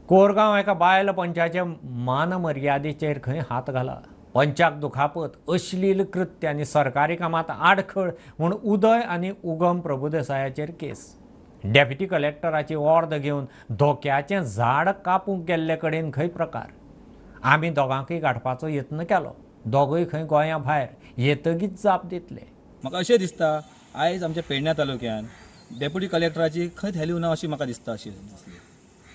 कोरगांव एका बायल पंचाचे मानमर्यादेचेर खंय हात घाला. पंचाक दुखापत, अश्लील कृत्य आनी सरकारी कामांत आडखळ म्हूण उदय आनी उगम प्रभुदेसायाचेर केस. डेप्युटी कलेक्टराची ऑर्द घेवन धोक्याचें झाड कापूंक गेल्ले कडेन खंय प्रकार. आमी दोगांकय गांठपाचो यत्न केलो. दोगूय खंय गोंया भायर येतगीच जाप दितले. म्हाका अशें दिसता, आयज आमच्या पेडण्या तालुक्यान डेप्युटी कलेक्टराची खंय व्हॅल्यू ना अशी म्हाका दिसता अशी दिसली.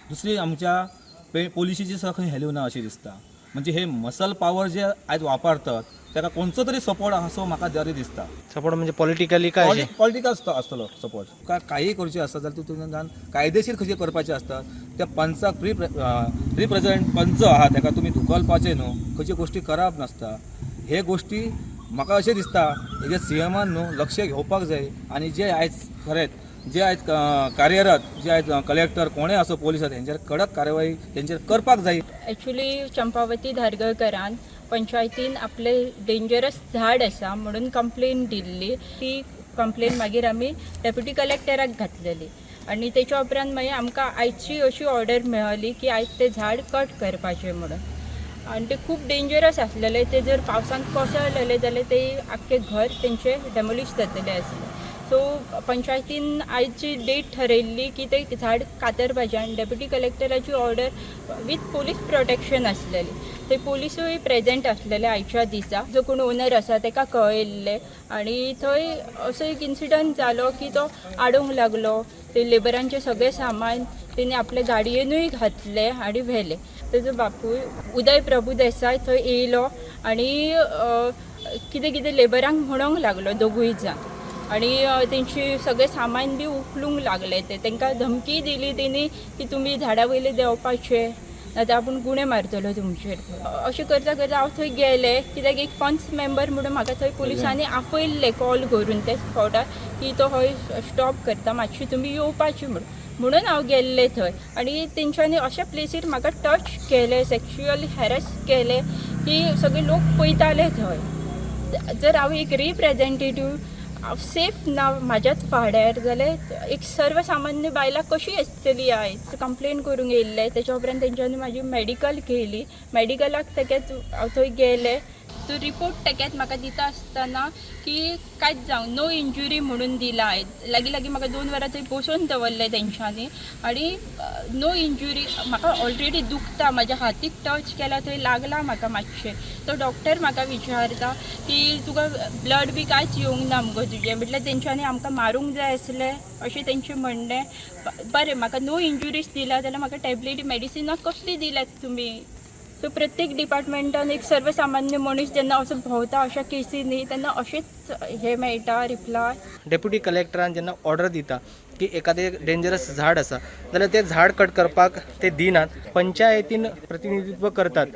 दुसरी, आमच्या पोलिशीची सुद्दां खंय व्हॅल्यू ना अशी दिसता. म्हणजे हे मसल पावर जे आयज वापरतात, ताका कोणचो तरी सपोर्ट आसा असो म्हाका तरी दिसता. सपोर्ट म्हणजे पॉलिटिकली काय अशें? पॉलिटिकल आसतलो सपोर्ट. तुका काही करचें आसता जाल्यार तूं तुज्यान कायदेशीर खंयचें करपाचें आसता, त्या पंचाक, रिप्रेझेंट पंच आहा ताका तुमी धुकलपाचें न्हू. खंयच्यो गोश्टी करप नासता. हे गोश्टी म्हाका अशें दिसता, हेजे सीएमान न्हू लक्ष घेवपाक जाय आनी जे आयज खरेंच जे आयज कार्यरत जे आयज कलेक्टर कोणेय आसो, पोलीस आसा, हेंचेर कडक कारवाई तेंचेर करपाक जाय. एक्चुली चंपावती धारगळकरान पंचायतीन आपले डेंजरस झाड आसा म्हणून कंप्लेन दिल्ली. ती कंप्लेन मागीर आमी डेप्युटी कलेक्टराक घातलेली आनी तेच्या उपरांत मागीर आमकां आयची अशी ऑर्डर मेळ्ळी की आयज तें झाड कट करपाचें म्हणून. आनी तें खूब डेंजरस आसलेलें. तें जर पावसान कोसळलेलें जाल्यार तें आख्खें घर तेंचें डेमोलिश जातलें आसलें. सो पंचायतीन आयची डेट ठरयल्ली की तें झाड कातरपाचें आनी डेप्युटी कलेक्टराची ऑर्डर वीथ पोलीस प्रोटेक्शन आसलेली. ते पोलिसूय प्रेजेंट आसलेले आयच्या दिसा. जो कोण ओनर आसा ताका कळयल्लें आनी थंय असो एक इन्सिडंट जालो की तो आडोवंक लागलो. ते लेबरांचें सगळें सामान तेणी आपले गाडयेनूय घातलें आनी व्हेलें. तेजो बापूय उदय प्रभू देसाय थंय येयलो आनी कितें कितें लेबरांक म्हणोंक लागलो दोगूय जाण आनी तेंची सगळें सामान बी उखलूंक लागले. ते तांकां धमकी दिली तेणी की तुमी झाडा वयले देंवपाचे, नाजाल्यार आपूण गुणे मारतलो तुमचेर. अशें करता करता हांव थंय गेलें, कित्याक एक पंच मेंबर म्हणून म्हाका थंय पुलिसांनी आपयल्लें कॉल करून त्या स्पॉटार की तो हय स्टॉप करता, मातशी तुमी येवपाची म्हणून. म्हणून हांव गेल्लें थंय आनी तेंच्यांनी अशा प्लेसीर म्हाका टच केलें, सेक्शुअल हॅरस केलें की सगळे लोक पळयताले थंय. जर हांव एक रिप्रेजेंटेटीव सेफ ना म्हाज्याच वाड्यार जाल्यार एक सर्वसामान्य बायलां कशी आसतली आयज? कंप्लेन करूंक येयल्लें. तेच्या उपरांत तेंच्यांनी म्हाजी मेडिकल केली. मेडिकलाक तेकेच हांव थंय गेलें. तो रिपोर्ट तेकेच म्हाका दिता आसतना की कांयच जावं नो इंजुरी म्हणून दिला आयज. लागीं लागीं म्हाका 2 वरां थंय बसोवन दवरलें तेंच्यांनी आनी नो इंजुरी. म्हाका ऑलरेडी दुखता, म्हाज्या हातीक टच केला थंय लागला म्हाका मातशें. तो डॉक्टर म्हाका विचारता की तुका ब्लड बी कांयच येवंक ना मुगो तुजें? म्हटल्यार तेंच्यांनी आमकां मारूंक जाय आसलें अशें तेंचें म्हणणें. बरें, म्हाका नो इंजुरीज दिला जाल्यार म्हाका टॅबलेटी मेडिसिनां कसलीं दिल्यात तुमी? सो प्रत्येक डिपार्टमेंटान एक सर्वसामान्य मनीस जेन्ना असो भोंवता अशा केसींनी, तेन्ना अशेंच हें मेळटा रिप्लाय. डेप्युटी कलेक्टरान जेन्ना ऑर्डर दिता की एखादें डेंजरस झाड आसा जाल्यार तें झाड कट करपाक ते दिनात. पंचायतीन प्रतिनिधित्व करतात,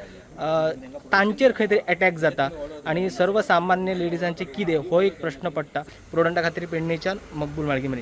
तांचेर खंय तरी एटॅक जाता आनी सर्वसामान्य लेडिजांचें कितें हो एक प्रश्न पडटा. प्रोडंटा खातीर पेडणेच्यान मकबूल माळगीमरी.